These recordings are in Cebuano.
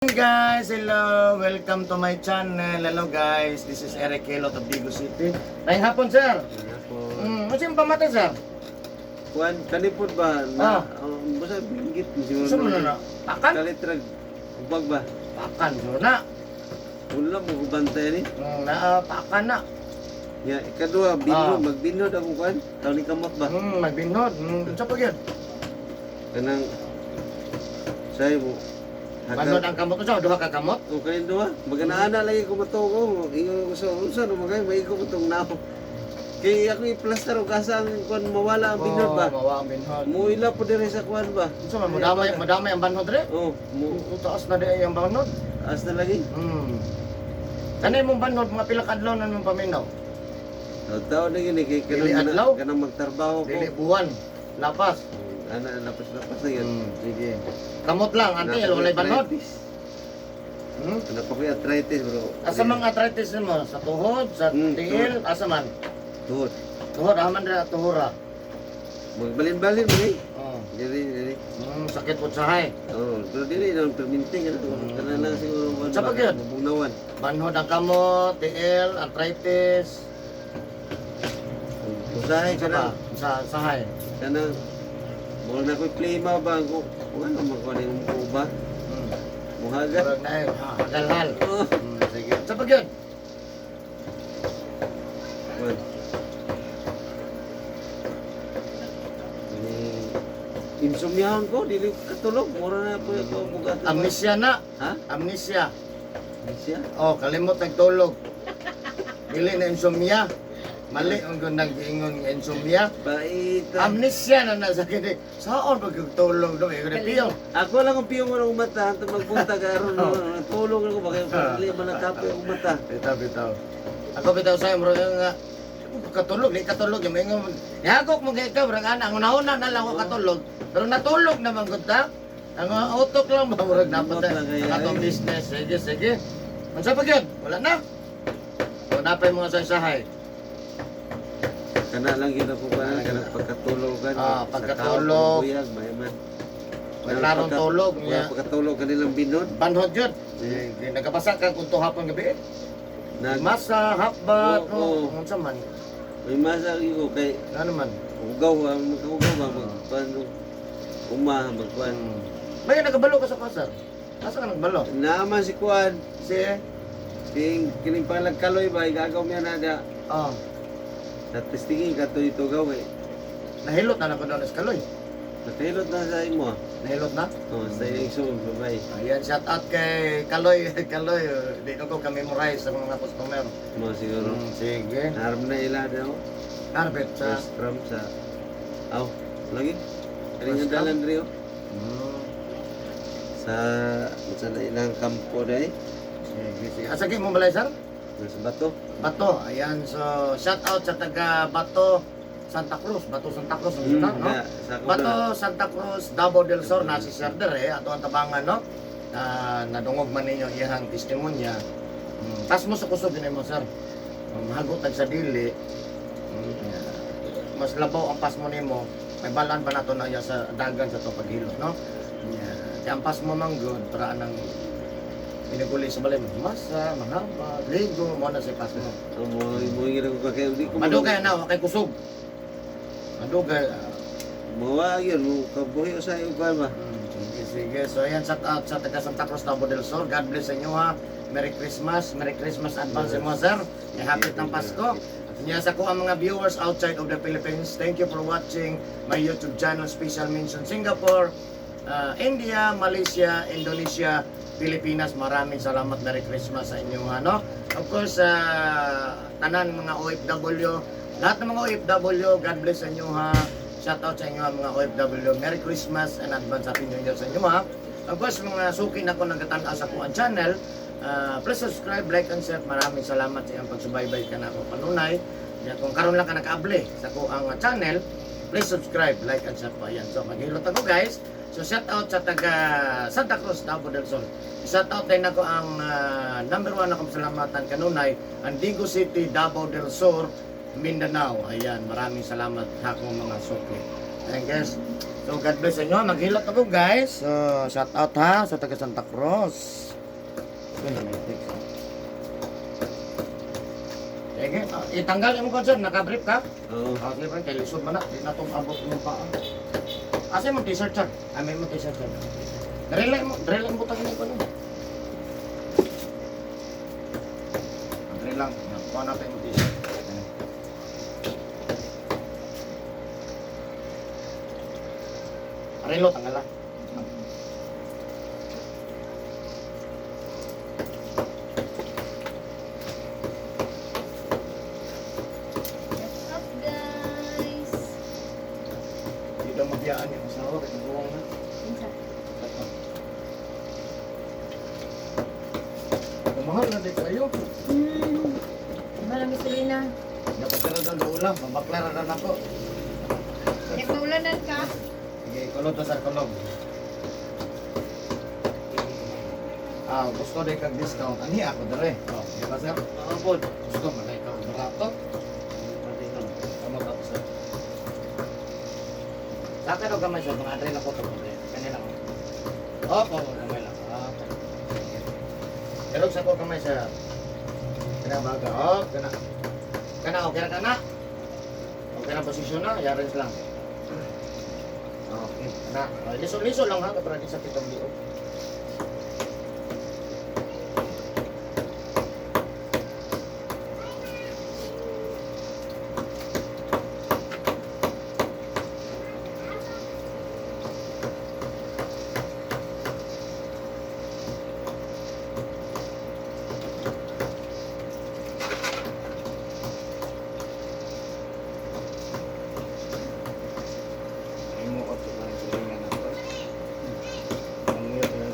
Guys, hello! Welcome to my channel. Hello guys, this is Eric Helot of Digos City. Ngayong hapon, sir. Hapon. Ano siyang pamatay, sir? Kuan kalipod ba na basta binggit siguro. Saan mo na na? Pakan? Kalitrag ubag ba? Pakan, sir na. Wala mo ko bantay ni. Na, pakan na. Ya, ikaduha binod, magbinod ako kuan. Taon ni kamot ba? Magbinod. Unsa pa gyud? Kanang say mo. Banod ang kamot ko, duha ka kamot. Okay duha. Maganaana lagi ko matuo. Ingon ko sa unsa no magay maigo ko tong nao. Kay ako i-plaster og asa ang kuan mawala ang binod ba. Oh, mawa ang binod. Muila po dire sa kuan ba. Unsa man madamay, madamay ang banhod re? Oh, mo Taas na di ang banhod. as na lagi. Kanay mong banhod mga pila ka adlaw na mong paminaw. Taon na gini kay Dili kanang adlaw? kanang magtrabaho ko. Dili buwan. Lapas. Ana lapas-lapas na yun. Sige. Kamot lang, ante, Nasa walay banhod. arthritis. Hmm? Ano pa ko'y arthritis, bro? Asa mang arthritis nimo? Sa tuhod, sa tiil, asa man? Tuhod. Tuhod, aman dira tuhora. Magbalin-balin mo eh. Oh. Dili, dili. Sakit po sahay. Oh, pero dili na perminting ano. Kana lang siguro kuan Sa ba, pag yun? mabugnawan. Banhod ang kamot, tiil, arthritis. Usahay Sa kana ba? Sa sahay. kanang mo na ko'y plema ba ko. Ano man ko ning ba? Muhaga. Murag na eh, hagalhal. Oh. Sige. Sa pag yun? Kuan. Ni insomniahan ko, dili ko katulog. Mura na po ako bugat. Amnesia na. Ha? Amnesia. Amnesia? Oh, kalimot nagtulog. Dili na insomnia. Mali ang kung nag-ingon nga insomnia. Bait. Amnesia na nasa kini. Saan pag tulog do? Eh, piyong. Ako lang ang piyong ng mata, hantong magpunta ka aron natulog ako ba kayo dili man nakapoy akong mata. Bitaw, bitaw. Ako bitaw sa'yo, murag nga, katulog, di katulog. Yung mga, nihagok mo kay ka, murag ana, ang una na lang ako katulog. Pero natulog naman gud ta. Ang utok lang ba, murag dapat Utok lang kaya, ang atong eh. business. Sige, sige. Unsa pa gyud? Wala na. O napay mga saysahay. Kana lang yun ako kana kana pagkatulog kan. Ah, pagkatulog. Buyag may man. May klarong tulog, Wala niya. pagkatulog kanilang binod. Banhod yun. Sige, nagkabasa ka kung hapon gabi. Nag Masa, hapbat, Oo, no, unsa man. May masa ko kay Ano man. ugaw ang magkaugaw ba magkuan uma magkuan. May nagabalo ka sa pasar. Asa ka nagbalo? Naman si kuan Si, king kining palag kaloy ba igagaw miya na da. oh, Sa testingin kato ito gaw eh. nahilot na nako doon sa kaloy. Nakahilot na sa imo. Nahilot na? Oh, sa iyong babay. Ayan, shout out kay Kaloy. Kaloy, di ko ka-memorize sa mga customer. Mo siguro. Sige. Harap na ila daw. Arbet sa First from sa aw lagi First kalingan dalan rio sa sa na ilang kampo day. Sige, sige. Asa mo balay, sir? Sa Bato. Bato. Ayan, so shout out sa taga Bato, Santa Cruz. Bato, Santa Cruz, no? Na, sa ako Bato, na. Santa Cruz, Davao del Sur, nasi sir dere, ato ang tabangan, no? Na nadungog man ninyo iyang testimonya. Tas mo sa kusog din mo, sir. Mahagot tag sa dili. Yeah. Mas labaw ang pasmo nimo. May balan pa nato na iya sa dagan sa itong paghilot, no? Yeah. Kaya ang pasmo man good, para anang iniguli sa balay mo, masa, mahaba, ligo, mo na sa pasmo. Ang mo mo ngira ko kay di ko Madugay na, wa kay kusog. Madugay. Mo yun mo kabuhi usahay og kuan ba. Sige, sige. So ayan, shout out sa taga Santa Cruz, Davao del Sur. God bless sa inyo ha. Merry Christmas. Merry Christmas advance sa mga sir. Eh, happy ng Pasko. Niya sa ko ang mga viewers outside of the Philippines. Thank you for watching my YouTube channel, Special Mention Singapore, India, Malaysia, Indonesia, Pilipinas. Maraming salamat. Merry Christmas sa inyo. Ano? Of course, tanan mga OFW, lahat ng mga OFW, God bless sa inyo ha. Shout out sa inyo ha, mga OFW. Merry Christmas and advance Happy New Year sa inyo ha. Of course, mga suki na ko nagtanaw sa kuan channel, please subscribe, like, and share. Maraming salamat sa iyong pagsubaybay ka na ako panunay. Ya, kung karon lang ka nakaable sa kuang channel, please subscribe, like, and share po. Ayan. So, maghilot ako guys. So, shout out sa taga Santa Cruz, Davao del Sur. Shout out din ako ang number one akong salamatan kanunay, ang Digos City, Davao del Sur, Mindanao. Ayan, maraming salamat sa akong mga suki. Ayan guys. So, God bless sa inyo. Maghilot ako guys. So, shout out ha sa taga Santa Cruz. Ito na may text, ah. Sige, itanggal mo ko sir, naka-brief ka? Oo. Ah, sige, pre, kay lisod man na, di na itong abot yung paa. Asa mo t-shirt, sir? Ah, may mo t-shirt, sir. Dre lang butang ni ko no. Dre lang, kuha natin yung t-shirt. Ayan. Relo, tanggal lang. What's up, guys? Hindi daw mabiyaan yung asawa, kaya buwang na. Unsa? Mahal na di kayo. Mahal ang gasolina. Dapat ka na doon ulam, mabaklara na nako. Nagpaulanan ka? Sige, kulog to sir, kulog. Ah, gusto di kag discount. Ani ako dere. Oh, di ba sir? Oo po. Gusto man na ikaw barato. Ano ka to sir? Sa akin og gamay sir, mga adre na ko to. Kani lang. Opo, gamay lang. Ah, okay. Pero sa ko gamay sir. Kana baga, oh, kana. Kana okay ra kana. Okay na posisyon na, yarens lang. Okay, na. Oh, liso-liso lang ha, kapag di sakit ang liog. Ay mo ko ito lang silingan na to. Ang ngiyot na.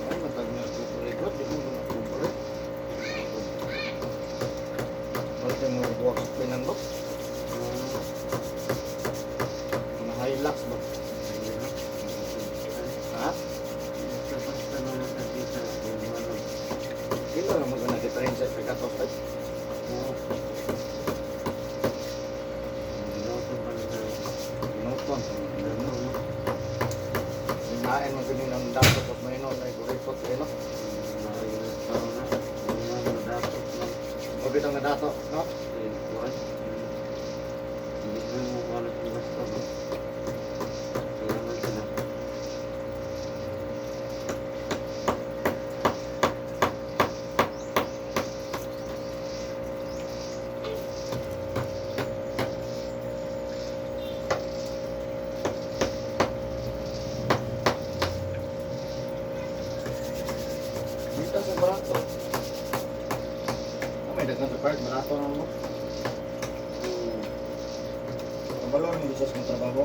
Ay, matag na kukulikot. Di mo na kukulit. Pati mo buwak sa pinanggok. Mga Hilux ba? Ha? Basta na nakakita. Kilo na mo na diferensya sa katos. Ay, Oo. Pinuton. Sinain mo ganun ang datot at may noon ay kuripot. Eh, no? Mabitang na dato, no? Dito sa barato. Ah, may daghan sa card, barato na mo. Kabalo rin bisa sa trabaho.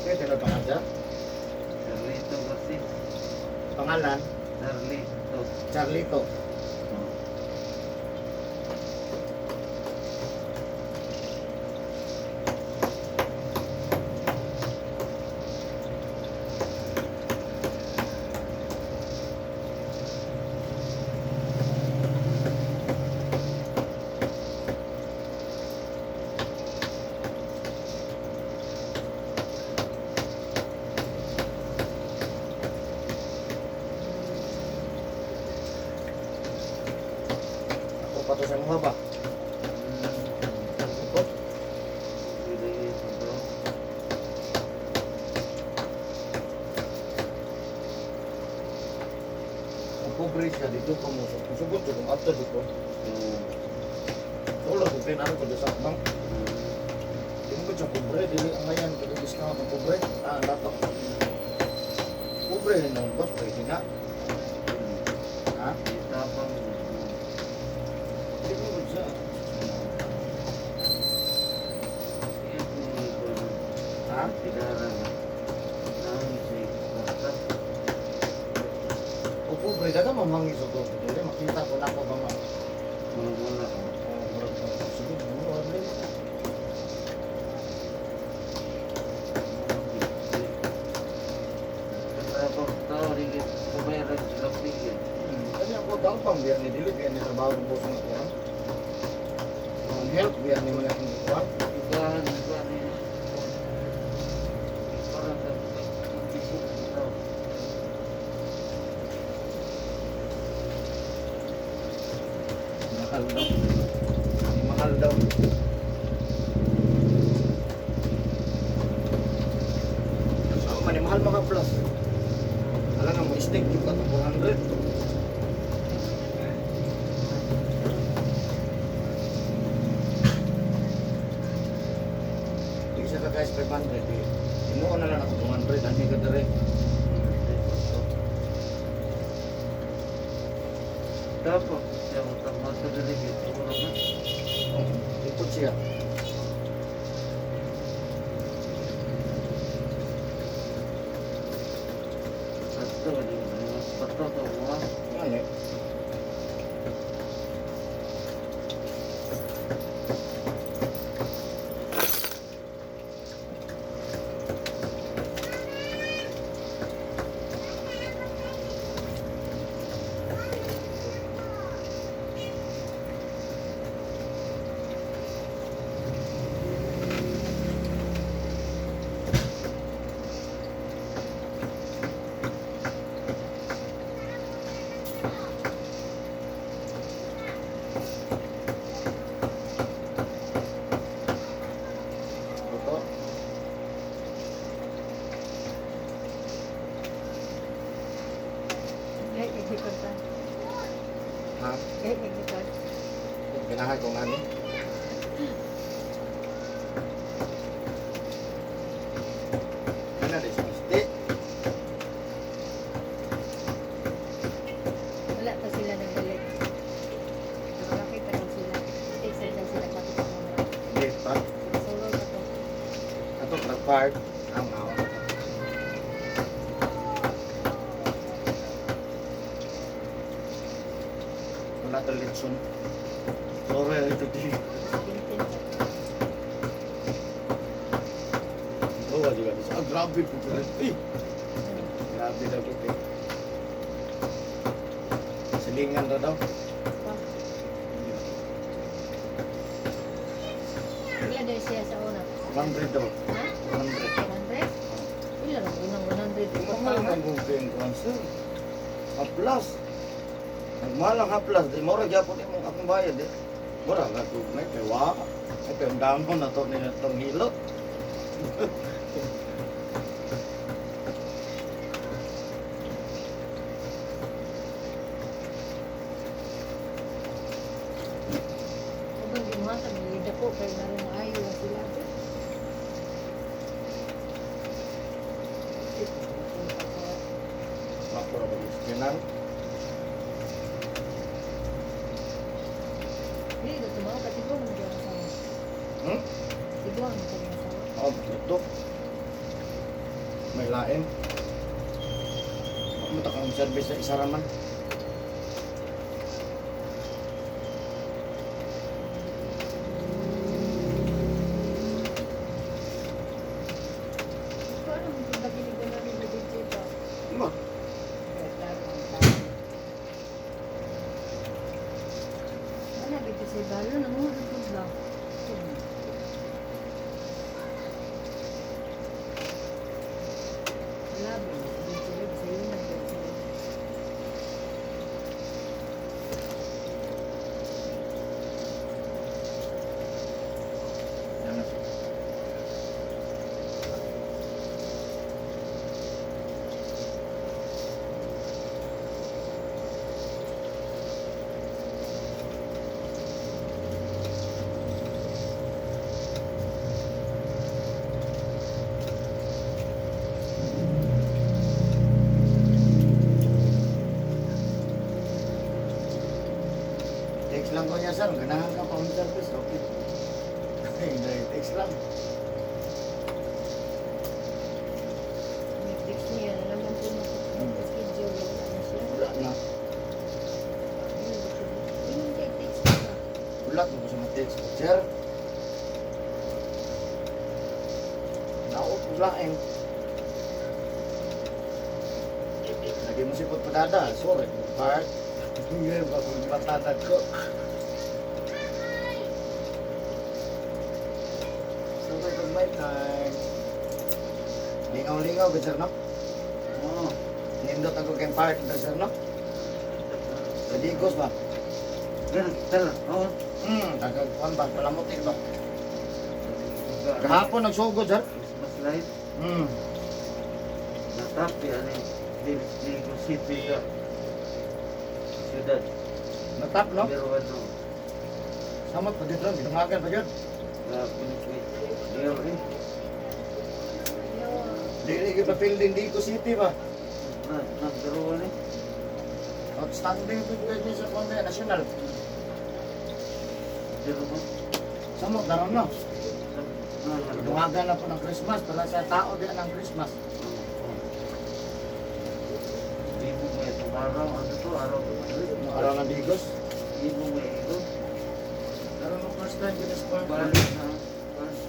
Okay, sino pangalan sir? Pangalan? Charlito. Ako pa to sa mga ba? Ako? Ang pobre siya dito kamusok. Musugot ko kung ato dito. Wala ko pinaro ko sa bang. Di mo ko siya pobre, dili ang ngayon kaya discount ang pobre. Ah, ang dato. Pobre rin ang boss, pwede na. Ha? Di mo ko siya. Ha? O pobre, daga mamangis ako. Dili makita ko na ako ba nga. Oh, murag na. Sige, mo order. Kasi ako daw pang biyan ni dili biyan ni trabaho ng boss nga ko. Health biya ni mga akong kuwan. Ibahan, ibahan niya. Para sa pag-isip ito. Mahal daw. Mahal daw. So, man, mahal mga plus. Alam nga mo, steak yung ka 400. Di siya ka guys 500 eh. Imuha na lang ako 200. Ano ka dere? Tapos, siya mo tama sa dilig ito. Wala na. Oh, ikot siya. Ato, di ba? Pato to mo. Ano eh? Luto. Kahit naglikod pa. Ha? Kahit naglikod. Ganahan ko nga ni. Ano rin sa steak? Wala pa sila nagbalik. Nakakita lang sila. Excited lang sila kapit sa mga. Hindi pa. Solo pa to. Ato nag-park. Ang awa. Wala to litson. Sorry, ito di. Pintin pa. Oh, di ba? Ah, grabe po. Eh, grabe daw ito. Eh. Silingan ra daw. Pa. Wala dahil siya sa una. 100 daw. Ha? 100. 100? Wala lang unang 100. Mahal man kung kayong cancer. Haplas. Nagmahal ang haplas. Di mora gyapon imong akong bayad eh. Mura nga kung may pewa. Ay pero damo na to nila tong hilot. Ubang gimuhatag nilida ko kay narong maayo na sila. Mapura ba yung kinan? Hindi ko tumawa kasi ko mo ang asawa. Hmm? Siguro ang kanyang asawa. Oh, ito. May lain. Mo ta kang service sa isa ra man. Ito ano mo kung dakilig ko namin na DJ pa. Mo. Kaya klaro ang tao. Ano ba sa balo na mo ang tubla. Wala ba? DJ sa iyo na ba? Yan na. Text lang ko niya, sir. Ganahan ka pa home service. Okay. Hindi, text lang. Netflix niya na naman po mag-schedule. Wala na siya. Wala na. Yung kay text pa. Wala ko sa mga text. Sir. Naot ko laing. Lagi mo sipot padada. Sorry. Part. Ngayon ba kung patatag ko? 259. Lingaw-lingaw, good sir, no? Oo. Nindot ako kay park, good sir, no? Sa Digos ba? Ganun, tala. Oo. Tagagkuhan ba? Palamuti ba? Kahapon nagsugod, sir. Christmas light. Natapi, ano yung Digo City ka. Siyudad. Natap, no? Pero ano, Samot pa dito, gidungagan pa yun. grabe ni Kuya. Mayor eh. Dili gyud pa building Digos City ba? Na, nagdaruan eh. Outstanding pud gyud ni sa Konde National. Pero mo. Samot daron no. Na, nagdaruan. Gidungagan na po ng Christmas para sa tao diyan ang Christmas. Ibo mo itong araw. Ano to? Araw to Madrid. Ang araw ng Digos. Ibo mo ito. Pero no first time ginis pa. Balik na. Balik.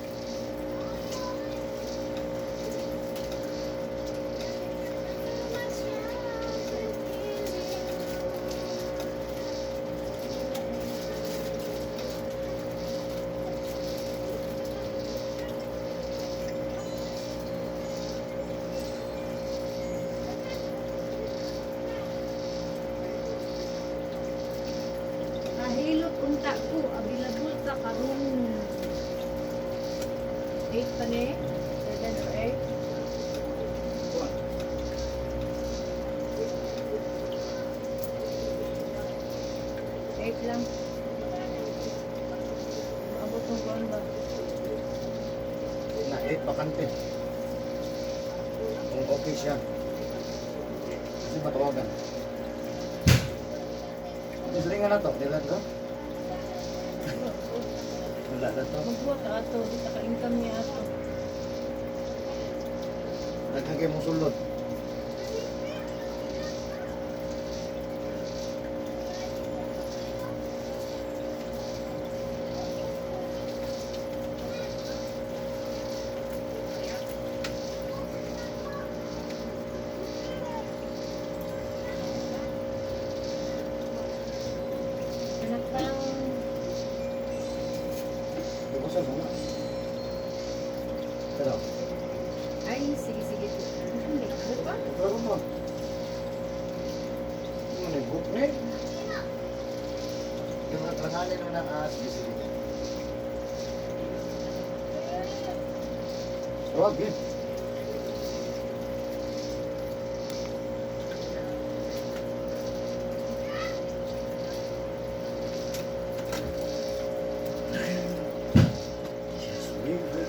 Kahilot unta ko, available ta karong 8 pa ni, 7 or 8. Eight lang. Maabot ng kuwan ba? Na 8 bakante. Kung okay siya. Kasi matawagan. Tislingan na to, dila to. Wala na to. Magbuhat ka ato, di ta ka-income niya ato. Daghan kay mong sulod. Anak pang Di ko sa sama. Pero, ay, sige, sige. Ano ba? pero mo. Ano ni book ni? Yung katlanganin mo na ah, sige sige. Oh, good. Yes, we will.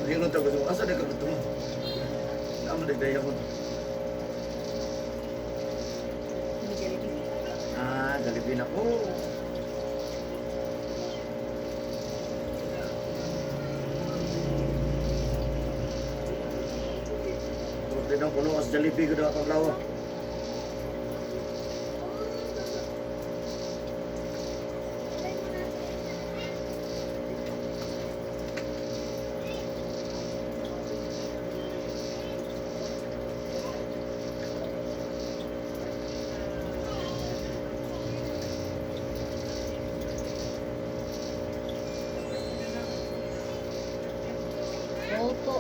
Ringon ta gusto mo. Asa na ka gusto mo? Amo dagday ako. Hindi Jollibee. Ah, Jollibee na po. Pwede daw kuno as Jollibee ko daw atong lawa. Opo.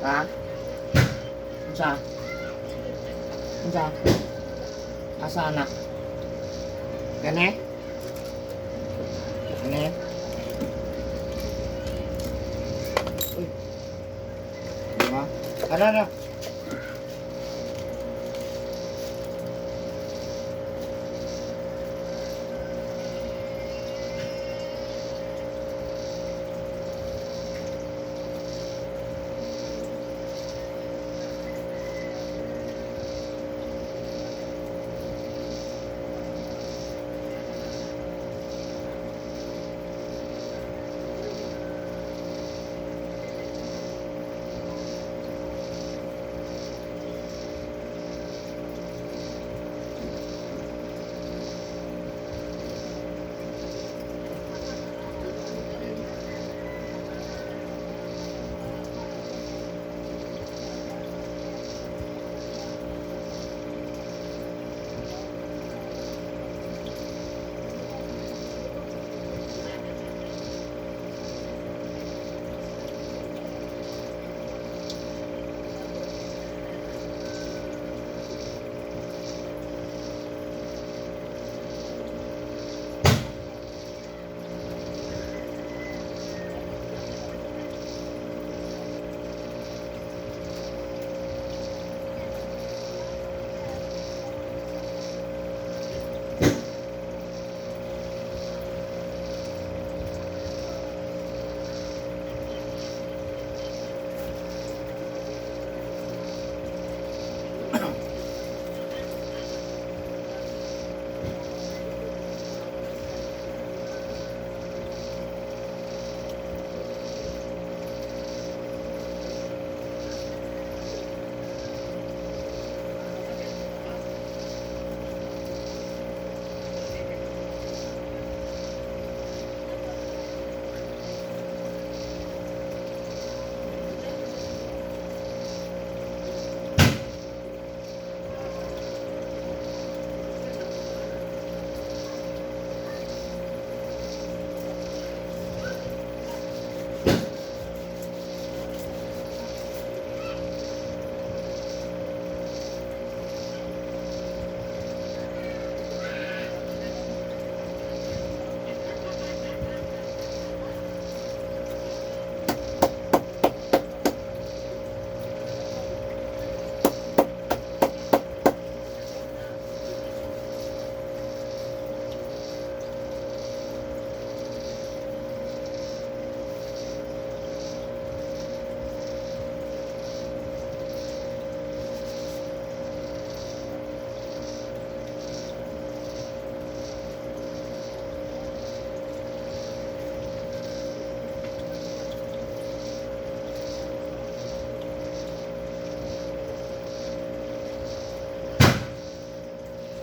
Ha? Unsa? Unsa? Asa na? Kani? Kani? Uy. Diba? Ano na?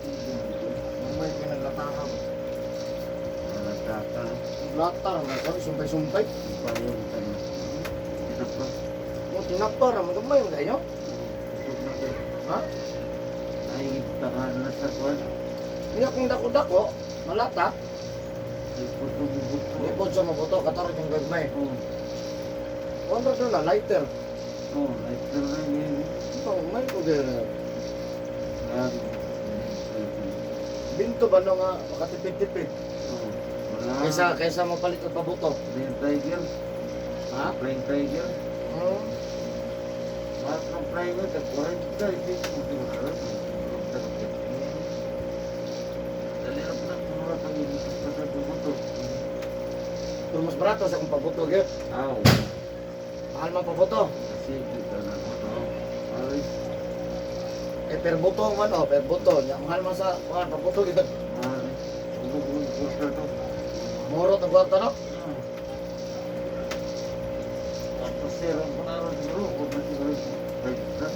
Mamay ka naglatakaw. Nataka. Latar, mga sumpay-sumpay. Payon tayo. Ito pa. Mo tinakpa ra magamay mo kayo. Ito na kayo. Ha? Ay, tahan na sa kwan. Niya kung dako-dako, malata, Ay, puto bubuto. lipod sa mabuto katarod yung gagmay. Oh, 100 na lighter. oh, lighter na yun. Ito, may ko gaya. Grabe. Binto ba no nga makatipid-tipid? Oh, wala. Kaysa mo palit og pabuto. Flying tiger. Ha? Flying tiger. Hmm. Lahat ng flying tiger, 40, hindi ko tinuro. Dali lang na, mura pag ibig pa sa bubuto. Pero mas barato sa kung pabuto gyud. Aw, Mahal man pabuto. kasi kita na ko to. Ay, Eh per buto man oh, per buto. Nya mahal man sa kuan pabuto gyud. ay, bubuto ko to. Murot ang kwarta no. Tapos sir, ang pangalan siguro, kung na siguro, right na.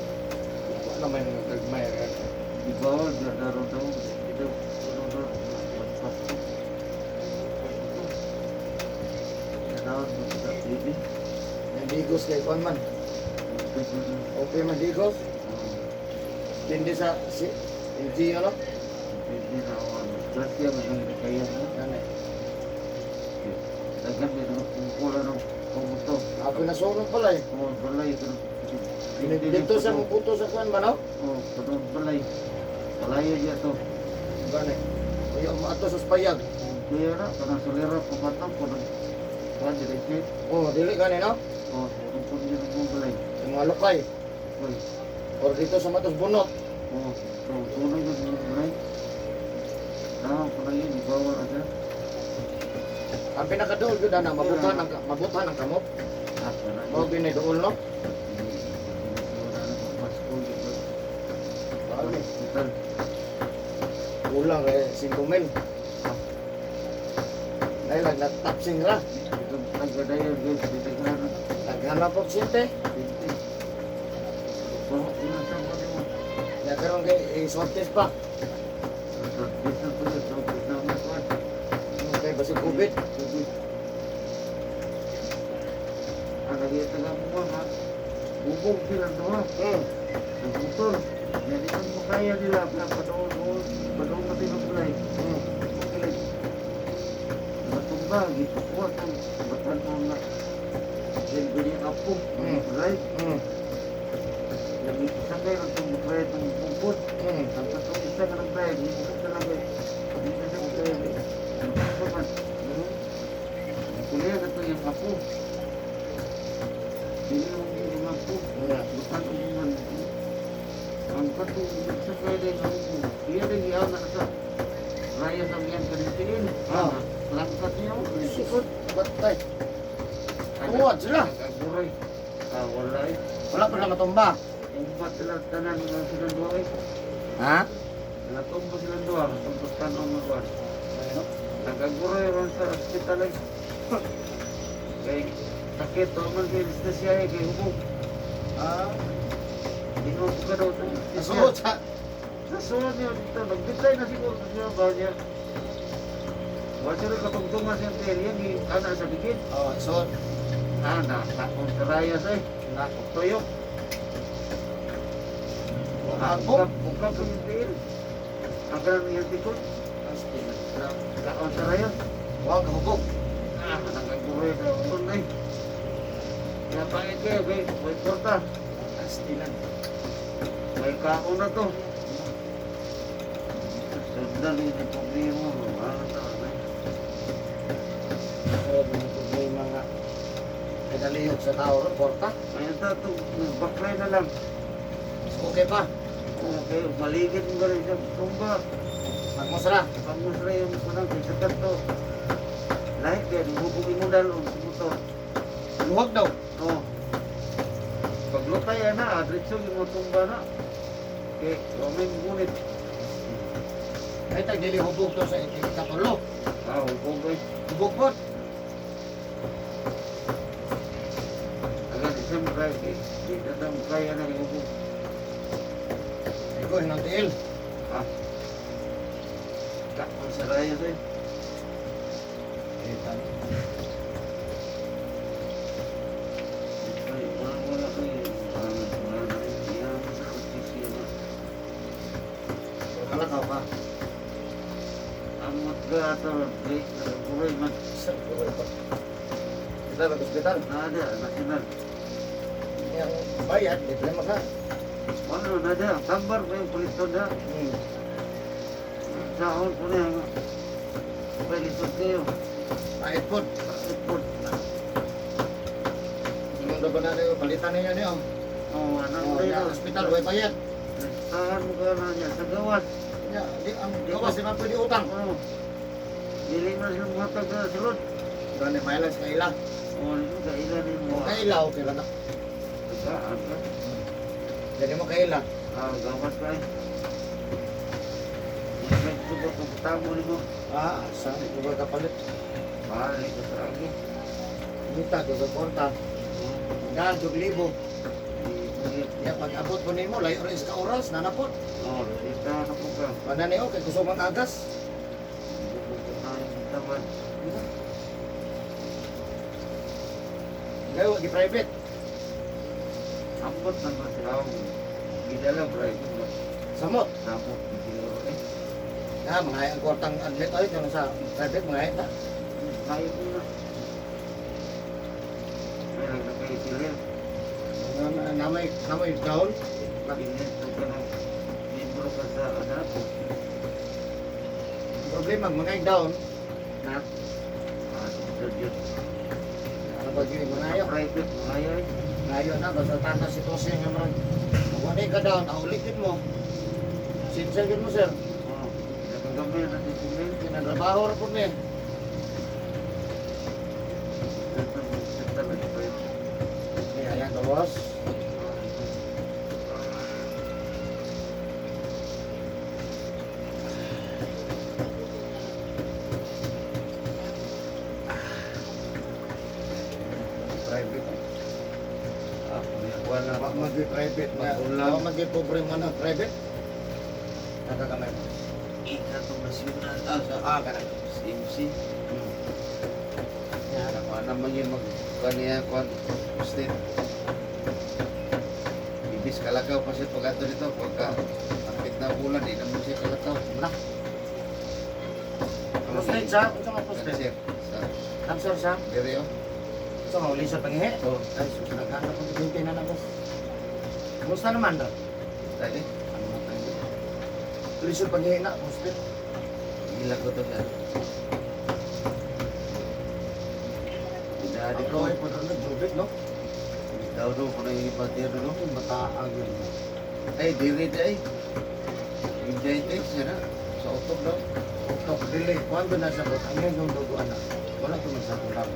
Wala may mga gagmay. Eh. Di bawal, gagaro daw, ito, ano daw, magpasko. Kailangan mo sa TV. May digos kay kuan man. Okay man digos. Dindi sa si LG ano? Hindi na ako, ano, grasya, may kaya na. Yan eh. Dagan, may mga pungkula ng kumuto. Ako nasunog pala eh. Kung balay, ito, Dito sa muputo sa kuan ba no? Oh, patong balay. Kalayo diya to. Gani. Kuya maato sa payag. Kuya na, kanang sulira pumatong ko ng kuan diretso. Oh, dili gani no? Oh, tungkol niya ng balay. Yung mga lukay. Oy, Or dito sa matos bunot. oh, so tunay na ng balay. Ah, pala yun, ibawal aja. Ang pinakaduol gyud ana mabutan ang kamot. Ah, wala. Mao gyud ni duol no? Wala na Pasko dito. Bali. Hospital. Kulang kay 5 mil. Dahil lang natapsing ra. Ito nagadayon guys, dito na. Daghan na po sinte. Pinti. Oh, ina sa mo nimo. Ya karon kay swab test pa. Dito po sa na mo kuan. Kay basig COVID. Tubig. Ang lagi taga mo ha. Bubog sila duha. Ang motor. Yan ito mo kaya nila na padoon padoon pati ng balay. Okay. Natumba, gipakuha itong batan mo nga. Then, gani apo, balay. Yang isangay lang itong balay itong bukod. Ang katong isa ka ng balay, hindi ko talaga. Hindi na siya kaya. Ang man. Kuliah na ito yung apo. Hindi mo yung apo. Yeah. Bukan umuman. Ang katong isangay din ang iya din iyaw na sa raya sa miyang kanintiin. Ah. Langkat niyo, sikot. Batay. Tuwad sila. Aguray. Ah, wala eh. Wala pa na matumba. Umbat sila tanan nga silang duha eh. Ha? Natumba silang duha. Tapos tanong nga kuwan. Nag-aguray ron sa ospital eh. Kay sakit to man kay anesthesia eh kay hubog. Ah. Ingon ko ka daw sa anesthesia. Nasuot sa Nasuot niya dito. Nagbitay na siguro siya ba niya. Wa siya rin katugtungan siya tail yan. Ana sa bigid. Oh, suot. Ah, nakaon sa rayas eh. Nako. Tuyok. Ako. Buka po yung tiil. Ang kanan yung tikot. Kaon sa rayas. Wa ka hubog. Ah, nakaguroy na ako na eh. Kaya pangit kayo, may, may porta. Astilan. May kaon na to. Sundan yung problema mo. Ano to? Eh? So, mga problema nga. Kadalihok sa tao ron, porta. Ayun ta, to, baklay na lang. So, okay pa. Okay, maligid mo rin siya. Tumba. Magmusra. Pangmusra yung kunang kay sa to. Lahit kaya, hubog mo dahil ang motor. Luwag daw. Oh. Paglutay na, adretso yung tumba na. Okay, may ngunit. Ay, tag dili hubog to sa ikatulo. Ah, hubog eh. Hubog po. Agad isang kaya, eh. Di na mo kaya na yung hubog. Ikaw, hinang tiil. Ah. Kakon sa raya eh. Kita. Ay, wala wala kayo. Wala wala na. Yan, sa kutisi na. Kalakaw ka. Amot ka ato, eh, nagabuhay man. Sa pa. Kita mag ospital. Nada, national. Yang bayad, di problema ka. Ano, nada, tambar pa yung pulisto na. Sahol ko na yung palisod kayo. Pait po. Ipot. Yung daw ba na niyo, palitan ninyo niyo. Oh, ano Oh, na ya, yun? ospital, way bayad. Tahan mo ka na niya sa gawas. Ya, di ang gawas di man pwede utang. Oh. Dili na siya mga taga-sulod. Gani may lang sa kaila. Oh, ano ka ilan mo? Kung kaila okay lang na. Tagaan ka. Dili mo kaila. Ah, gawas ka eh. Medyo ba kung tamo ni mo? Ah, sa ito ba kapalit? Balik ka sa agi. Mita ko sa kwarta. Nga jug libo. Ya pag abot po nimo layo ra is ka oras nanapot. Oh, ita na po ka. Panani kay kusog man agas. Bubog ka tayo sa taman. Gayo gi private. Ambot na ba sila? Gidala, bro. Samot. Samot, siguro eh. Ah, mga ang kwartang admit ay kung sa private mga na. Kaya ko na. Ay, lang na kayo sila. Namay down. Init ka ng libro ka sa anak ko. Problema, mga down. Na? Ah, yun. Ano ba yun? Mga ayaw. Private, mga ayaw eh. Ngayon na, basta tanda sitwasyon nga marag. Kung wala ka down, aulitin mo. Sincere yun mo, sir. Oh, nakagamay na si Kumel. Kinatrabaho ra po ni. Okay, ayan, gawas. Private. Ah, wala Wa mag private na. Magulang. Wa mag pobre mo na private. Nakagamay mo. Ikatong nasyonal. Ah, sa Ah, kana. MC. Yan. Ako naman yun mag kaniya kwan state. Ibis kalakaw pa siya pag ato dito pagka apit na bulan di naman siya kalakaw. Na. Prostate sa? Unsa nga prostate? Cancer sa Cancer sa? diri oh. Unsa nga uli sa pangihi? Oh, Ay, sus, naghanap ko binti na na, boss. Kumusta naman daw? tayo. Ano na tayo? Uli sa pangihi na, prostate. Gila ko to siya. Dadi Ang ko. loy po na jubit, no? Bitaw do ko na ipatiro do. Yung bataang yun. Ay diri di ay. Meningitis siya na sa utok daw. Tok, dili. Kuwan doon na sa bot. Ang yun yung duguan na. Wala ko magsakulang.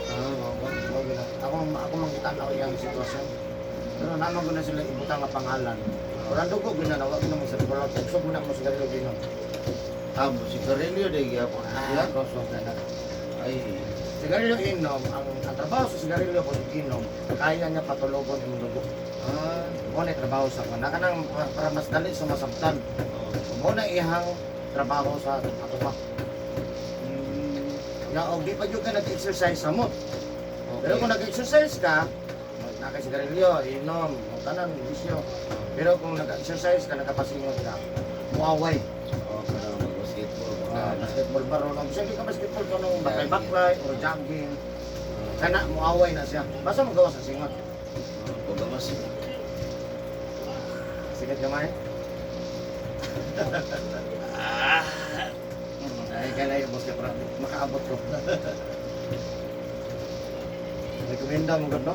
Ah, mao ba? Mao gina. Ako mangita na iyang sitwasyon. Pero naman ko na sila ibutang nga pangalan. Wala dugo gina na, wag na magsakulang. Tugsog mo na mo sigarilyo ginom. Ah, mo sigarilyo di gyapon siya. Ah, kusog na na. Ay, Sigarilyo inom, ang trabaho sa sigarilyo kung inom, kaya niya patulogon imong dugo. Ah, Mo na trabaho sa kuna kanang para mas dali sa masabtan. oh. Mo na ihang trabaho sa ato pa. Nga og di pa jud ka nag-exercise sa mo. Okay. Pero kung nag-exercise ka, na kay sigarilyo, inom, o tanan, bisyo. Pero kung nag-exercise ka, nakapasingot ka, muaway. Oh, kanang mag-basketball. Ah, basketball ba ron? Kung ka basketball, kung anong baklay-baklay or jogging, kana muaway na siya. Basta magawa sa singot. Pagamas. Sigat gamay. Ay, kaya yung boss ka para makaabot ko. Rekomenda mo gud no?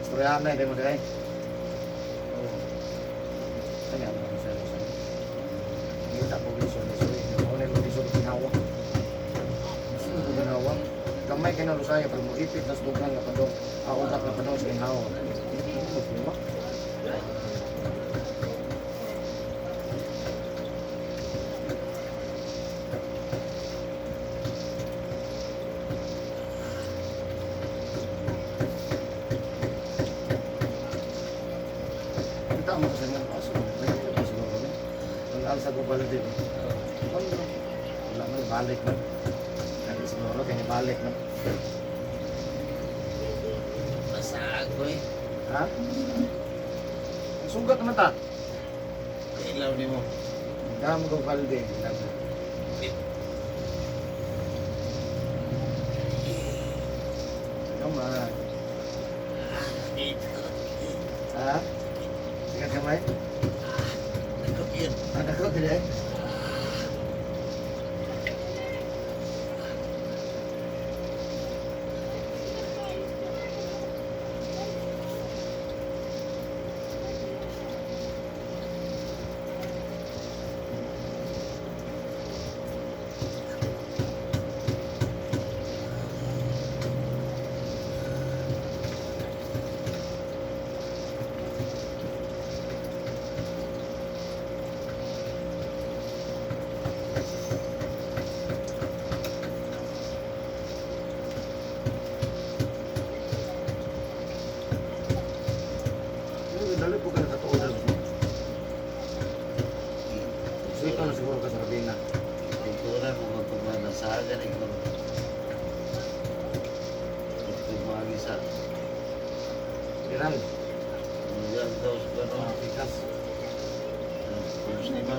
Istoryahan na, hindi mo dahil. Oh. Kanya mo na sa'yo. Ngita po lisod lisod. Mo na lisod ginawa. Lisod ko ginawa. Gamay kay na lusaya pero mo ipit tas dugang nga padong. Ah, ugat nga padong sa ginawa. Diba? Kita mo kasi nga kaso. Nagkita pa siguro ni. Ang alsa ko balik dito. Ano? Wala man balik man. Kaya siguro kaya balik man. basta ako eh. Ha? Ang Sugat naman ta. Kailaw ni mo. Dam ko balde. Come on. Ha? Sigat kamay? Nagkapir. Ada ko dili. Dali po ka nakatuod na. Sweet na siguro ka sa Rabina. Kultura mo magpamana sa agan ay kung ito mga sa Viral. mga daw sa Ah, ano pikas. kung ni ba